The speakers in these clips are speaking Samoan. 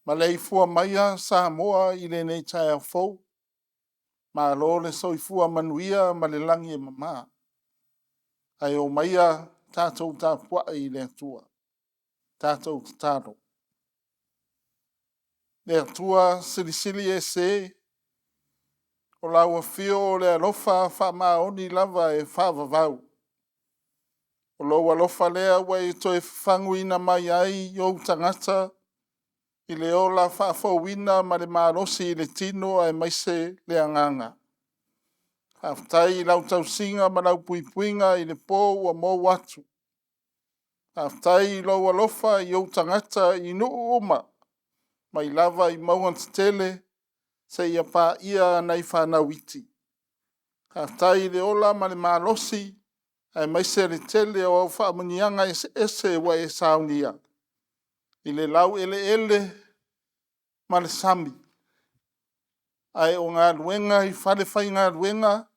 Maleifua maia Samoa i lenei taeao fou. Malo le soifua manuia ma le lagi e mama. Ae omaia tatou tapuai i le Atua. Tatou tatalo. Le Atua Silisili Ese, o lau afio o le alofa faamaoni lava e faavavau. O lou alofa lea ua e toe fafaguina mai ai ou tagata i le ola faafouina ma le malosi i le tino aemaise le agaga. Faafetai i lau tausiga ma lau puipuiga i le po ua mou atu. Faafetai i lou alofa i ou tagata i nuu uma, mai lava i mauga tetele seia paia nai fanau iti. Faafetai i le ola ma le malosi aemaise le tele o au faamanuiaga eseese ua e saunia i le laueleele ma le sami, ae o galuega i falefaigaluega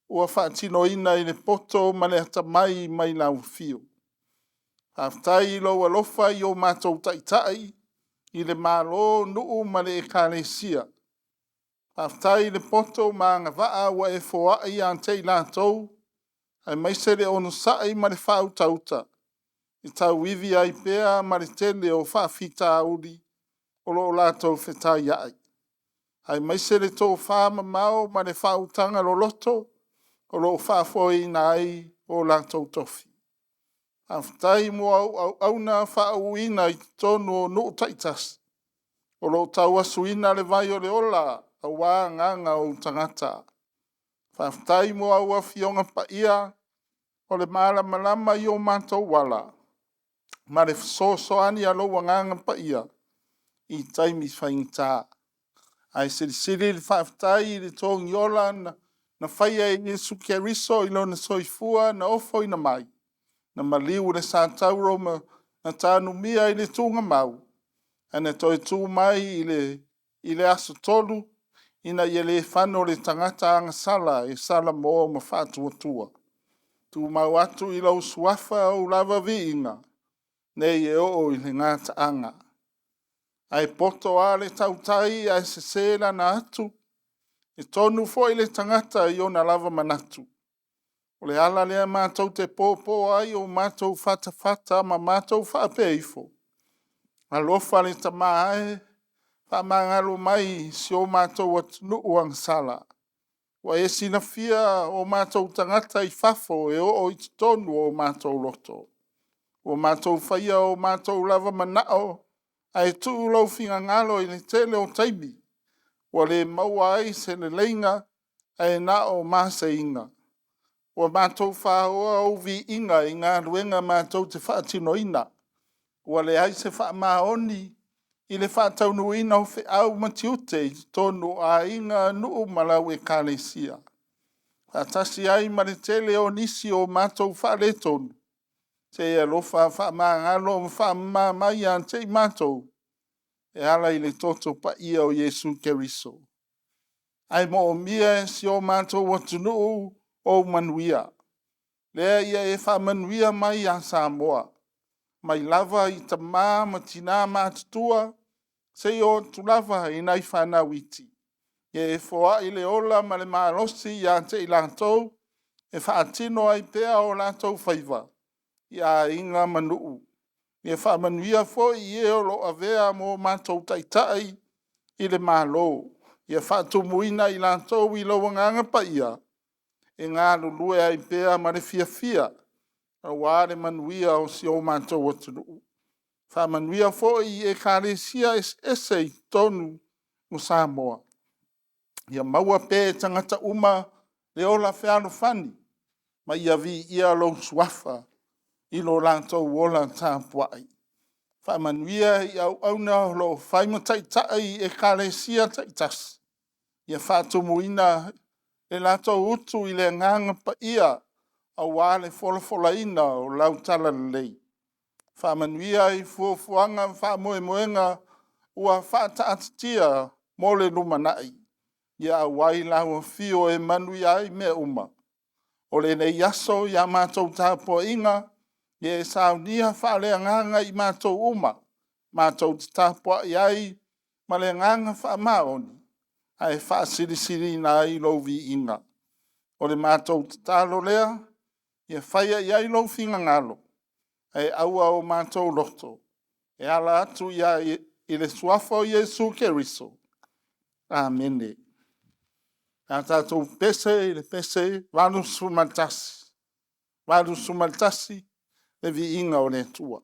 ua faatinoina i le poto ma le atamai mai lau Afio. Faafetai i lou alofa i o matou taitai i le Malo, nuu ma le Ekalesia. Faafetai i le poto ma agavaa ua e foai ia te i latou, aemaise le onosai ma le faautauta e tauivi ai pea ma le tele o faafitauli o lo o latou fetaiai, aemaise le tofamamao ma le faautaga loloto o lo o faafoeina ai o latou tofi. Faafetai mo au auauna faauuina i totonu o nuu taitasi o lo o tauasuina le vai o le ola aua agaga o ou tagata. Faafetai mo au Afioga Paia o le malamalama i o matou ala ma le fesoasoani a lou Agaga Paia i taimi faigata. Ae silisili le faafetai i le togiola na faia e Iesu Keriso i lona soifua na ofoina mai, na maliu i le satauro ma na tanumia i le tugamau, ae na toe tu mai i le aso 3 ina ia le fano le tagata agasala e salamo ma faatuatua. Tumau atu i lou suafa ou lava viiga nei e oo i le gataaga. Ae poto lava le tautai ae sese lana atu, e tonu foi le tagata i ona lava manatu. O le ala lea matou te popo ai o matou fatafata ma matou faapea ifo, “Alofa le Tama e, faamagalo mai si o matou atunuu agasala. Ua e silafia o matou tagata i fafo e oo i totonu o matou loto. Ua matou faia o matou lava manao ae tuu lou finagalo i le tele o taimi ua le maua ai se leleiga ae na o maseiga. Ua matou faoa ou viiga i galuega matou te faatinoina. Ua leai se faamaoni i le faataunuuina o feau ma tiute i totonu o aiga, nuu ma lau Ekalesia, faatasi ai ma le tele o nisi o matou faaletonu. Se i e alofa faamagalo ma faamama mai ia te i matou e ala i le toto paia o Iesu Keriso. Ae moomia e si o matou atunuu ou manuia, lea ia e faamanuia mai ia Samoa, mai lava i tama ma tina matutua seia oo atu lava i nai fanau iti. Ia e foai le ola ma le malosi ia te i latou e faatino ai pea o latou faiva i aiga ma nuu. Ia faamanuia foi i e o lo o avea ma o matou taitai i le Malo, ia faatumuina i latou i lou Agaga Paia e galulue ai pea ma le fiafia aua le manuia o si o matou atunuu. Faamanuia foi i Ekalesia eseese i totonu o Samoa, ia maua pea e tagata uma le ola fealofani ma ia viia lou Suafa i lo latou ola tapuai. Faamanuia i auauna o lo o fai ma taitai i Ekalesia taitasi, ia faatumuina le latou utu i le Agaga Paia aua le folafolaina o lau talalelei. Faamanuia i fuafuaga ma faamoemoega ua faataatitia mo le lumanai, ia auai lau afio e manuia ai mea uma. O lenei aso i a matou tapuaiga, ia e saunia faaleagaga i matou uma. matou te tapuai ai ma le agaga faamaoni ae faasilisiliina ai lou viiga. O le matou tatalo lea, ia faia i ai lou finagalo, ae aua o matou loto e ala atu i le suafa o Iesu Keriso. Amene. O le a tatou pese i le pese 81, 81, le viiga o le Atua.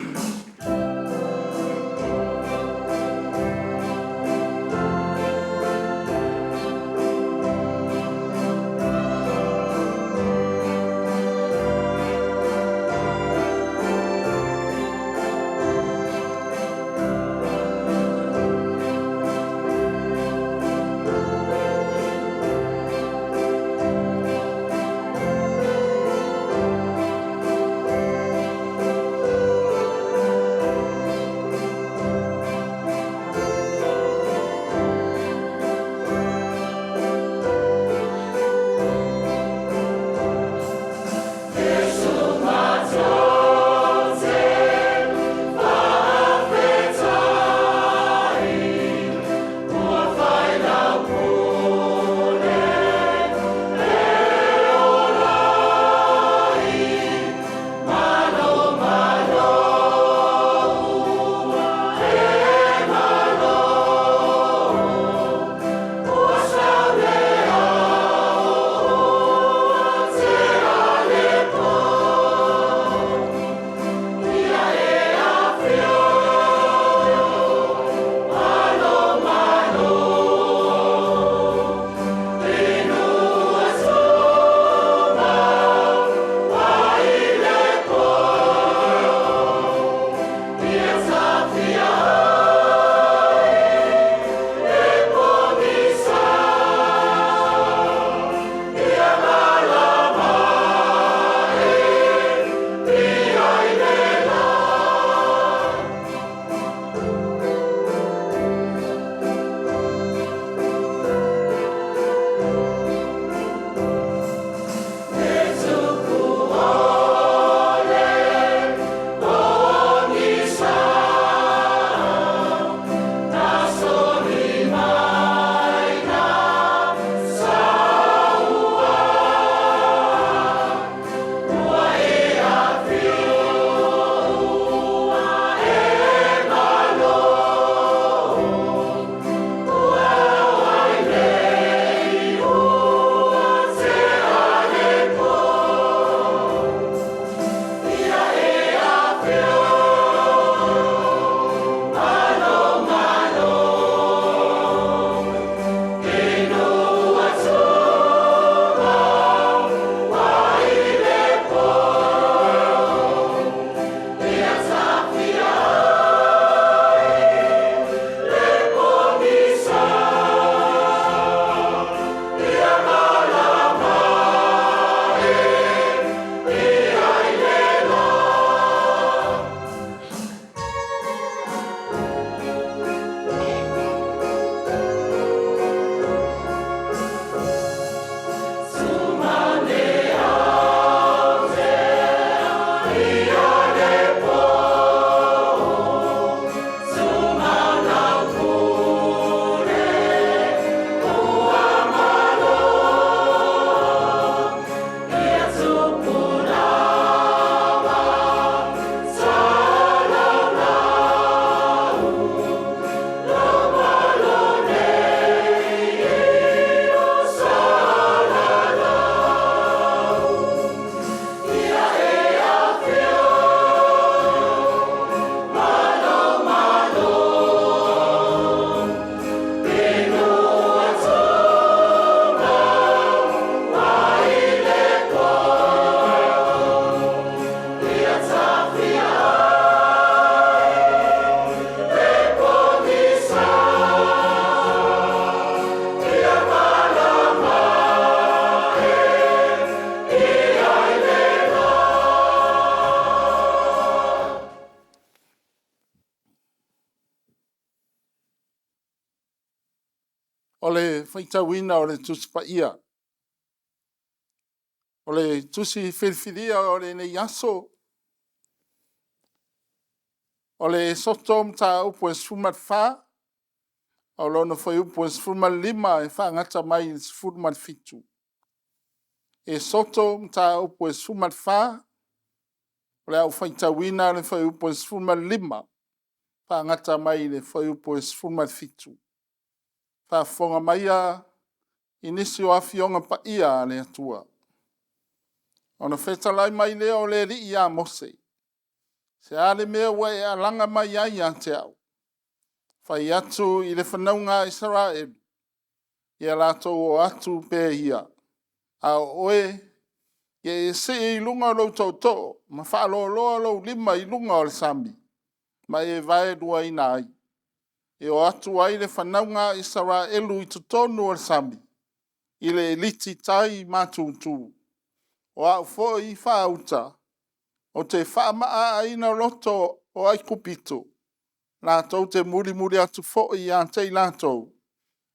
O le faitauina o le Tusi Paia. O le Tusi Filifilia o lenei aso, O le Esoto mataupu e 14, o lona fuaiupu e 15 e faagata mai i le 17. Esoto mataupu e 14, o le a ou faitauina le fuaiupu e 15 faagata mai i le fuaiupu e 17. Faafofoga maia i nisi o Afioga Paia a le Atua. Ona fetalai mai lea o le Alii ia Mose, “Se a le mea ua e alaga mai ai ia te au? Fai atu i le fanauga a Isaraelu, ia latou o atu pea ia. A o oe, ia e sii i luga lou tootoo ma faaloaloa lou lima i luga o le sami ma e vaeluaina ai, e o atu ai le fanauga a Isaraelu i totonu o le sami i le iliti tai matutu. O au foi faauta, ou te faamaaina loto o Aikupito, latou te mulimuli atu foi ia te i latou,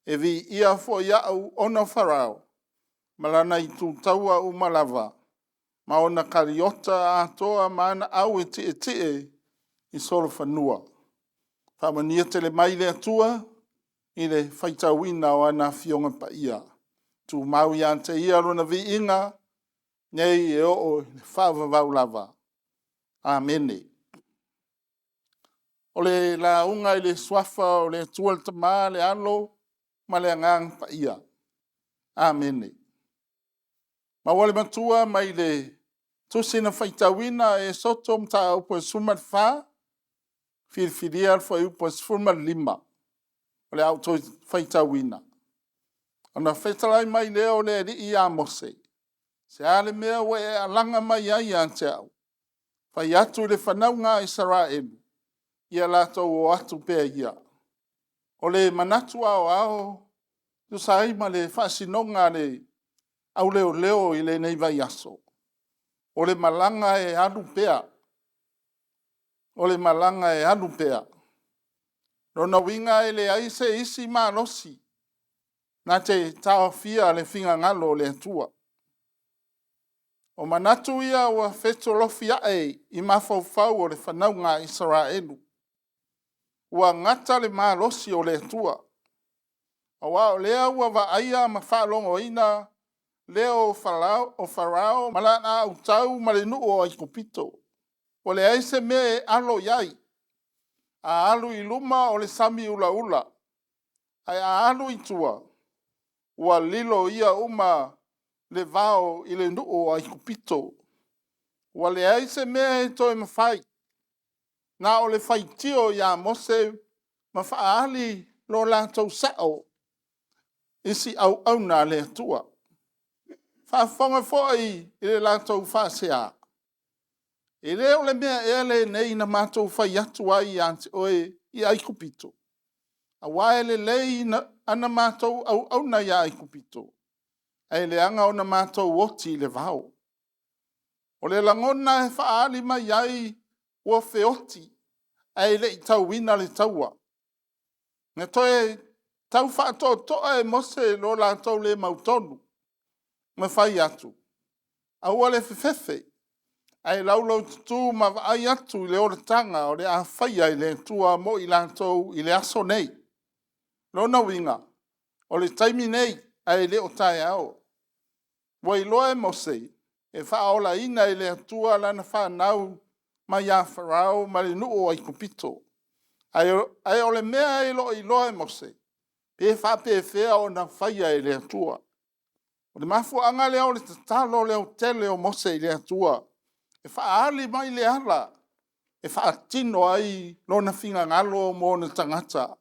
e viia foi au ona o Farao ma lana itu taua uma lava, ma ona kaliota atoa ma ana au e tietie i solofanua.” Faamanuia tele mai le Atua i le faitauina o ana Afioga Paia. Tumau ia te Ia lona viiga nei e oo i le faavavau lava. Amene. O le lauga i le Suafa o le Atua le Tama, le Alo ma le Agaga Paia. Amene. Maua le matua mai le tusi na faitauina Esoto mataupu e 14, filifilia le fuaiupu e 15, o le a ou toe faitauina. Ona fetalai mai lea o le Alii ia Mose, “Se a le mea ua e alaga mai ai ia te au? Fai atu i le fanauga a Isaraelu, ia latou o atu pea ia.” O le manatu aoao e tusa ai ma le faasinoga a le auleoleo i lenei vaiaso, o le malaga e alu pea. O le malaga e alu pea. O lona uiga e leai se isi malosi na te taofia le finagalo o le Atua. O manatu ia ua fetolofiae i mafaufau o le fanauga a Isaraelu, ua gata le malosi o le Atua, aua o lea ua vaaia ma faalogoina leo o Farao ma lana autau ma le nuu o Aikupito, ua leai se mea e alo i ai. A alu i luma o le sami ulaula, ae a alu i tua, ua lilo ia uma le vao i le nuu o Aikupito. Ua leai se mea e toe mafai, na o le faitio ia Mose ma faaali lo latou sao i si auauna a le Atua. Faafofoga foi i le latou faasea, “E le o le mea ea lenei na matou fai atu ai ia te oe i Aikupito, aua e lelei ana matou auauna i Aikupito, ae leaga ona matou oti i le vao.” O le lagona e faaali mai ai ua feoti ae le i tauina le taua. Na toe tau faatoatoa e Mose lo latou le mautonu ma fai atu, “Aua le fefefe ae laulaututu ma vaai atu i le olataga o le a faia e le Atua mo i latou i le aso nei.” O lona uiga, o le taimi nei ae le o taeao. Ua iloa e Mose e faaolaina e le Atua lana fanau mai ia Farao ma le nuu o Aikupito. Ae o le mea e le o iloa e Mose, pe faapefea ona faia e le Atua. O le mafuaaga lea o le tatalo leotele o Mose i le Atua e faaali mai le ala e faatino ai Lona finagalo mo ona tagata.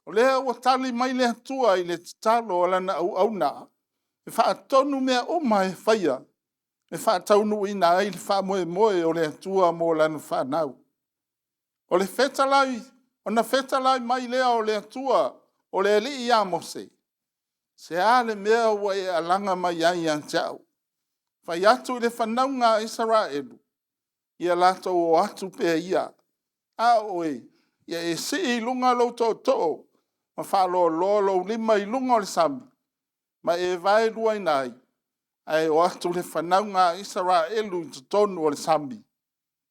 O lea ua tali mai le Atua i le tatalo a Lana auauna e faatonu mea uma e faia e faataunuuina ai le faamoemoe o le Atua mo lana fanau. Ona fetalai mai lea o le Atua o le Alii ia Mose, “Se a le mea ua e alaga mai ai ia te au? Fai atu i le fanauga a Isaraelu, ia latou o atu pea ia. A o oe, ia e sii i luga lou tootoo ma faaloaloa lou lima i luga o le sami ma e vaeluaina ai, ae o atu le fanauga a Isaraelu i totonu o le sami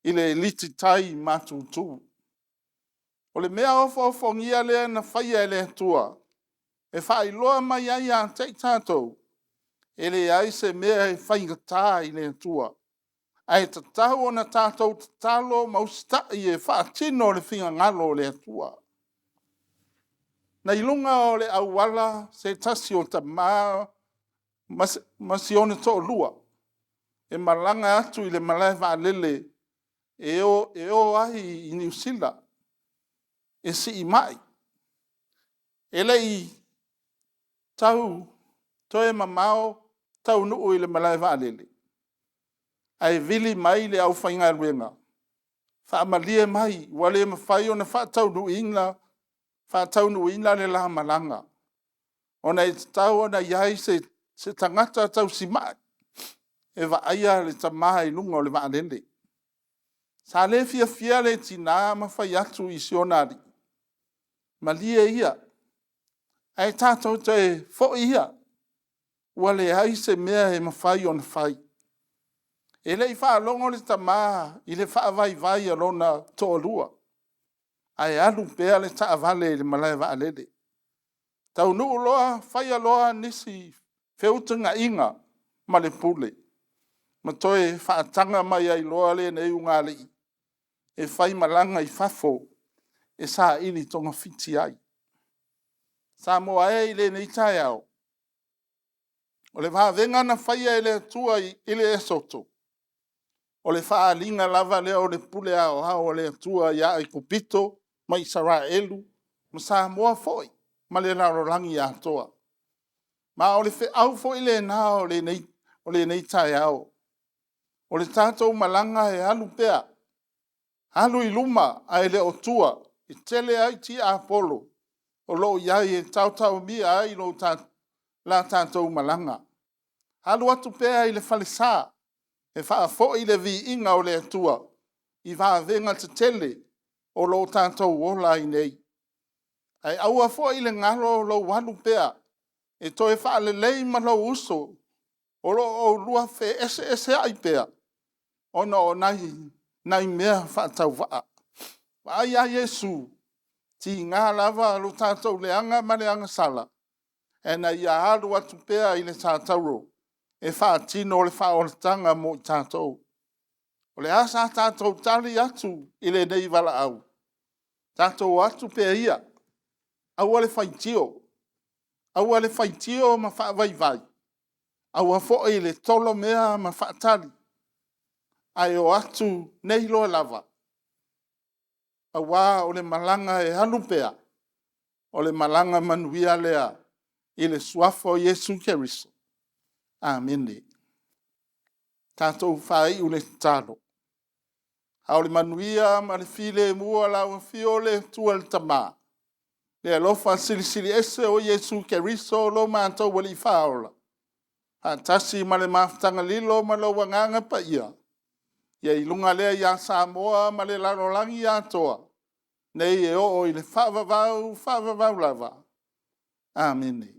i le iliti tai matutu.” O le mea ofoofogia lea na faia e le Atua e faailoa mai ai ia te i tatou, e leai se mea e faigata i le Atua, ae tatau ona tatou tatalo ma usitai e faatino le finagalo o le Atua. Na i luga o le auala se tasi o tama ma si ona toalua e malaga atu i le malae vaalele e o ai i Niu Sila e siimai. E le i tau toe mamao taunuu i le malae vaalele ae vili mai le aufaigaluega, faamalie mai ua le mafai ona faataunuuina le la malaga, ona e tatau ona i ai se tagata tausimai e vaaia le tama i luga o le vaalele. Sa le fiafia le tina ma fai atu i si ona alii, malie ia ae tatou toe foi ia, ua leai se mea e mafai ona fai. E le i faalogo le tama i le faavaivai a lona toalua, ae alu pea le taavale i le malae vaalele. Taunuu loa faia loa nisi feutagaiga ma le Pule ma toe faataga mai ai loa lenei ulugalii e faimalaga i fafo e saili togafiti ai. Samoa e i lenei taeao, o le vavega na faia e le Atua i le Esoto, o le faaaliga lava lea o le pule aoao a le Atua ia Aikupito ma Isaraelu ma Samoa foi ma le lalolagi atoa. Ma o le feau foi lena o lenei taeao. O le tatou malaga e alu pea, alu i luma ae le o tua. E tele ai tiapolo o lo o i ai e taotaomia ai la tatou malaga. Alu atu pea i le falesa e faafoi le viiga o le Atua i vavega tetele o lo o tatou ola ai nei. Ae aua foi le galo lou alu pea e toe faalelei ma lou uso o lo o oulua feeseeseai pea ona o nai mea faatauvaa. Vaai ia Iesu, e tiga lava lo tatou leaga ma le agasala, ae na ia alu atu pea i le satauro e faatino le faaolataga mo i tatou. O le a sa tatou tali atu i lenei valaau? Tatou o atu pea ia, aua le faitio, aua le faitio ma faavaivai, aua foi le tolo mea ma faatali, ae o atu nei loa lava, aua o le malaga e alu pea, o le malaga manuia lea i le Suafa o Iesu Keriso. Amene. Tatou faaiu le tatalo. A o le manuia ma le filemu o lau Afio o le Atua le Tama, le alofa Silisili Ese o Iesu Keriso lo matou Alii Faaola, faatasi ma le mafutaga lilo ma lou Agaga Paia, ia i luga lea ia Samoa ma le lalolagi atoa, nei e oo i le faavavau, faavavau lava. Amene.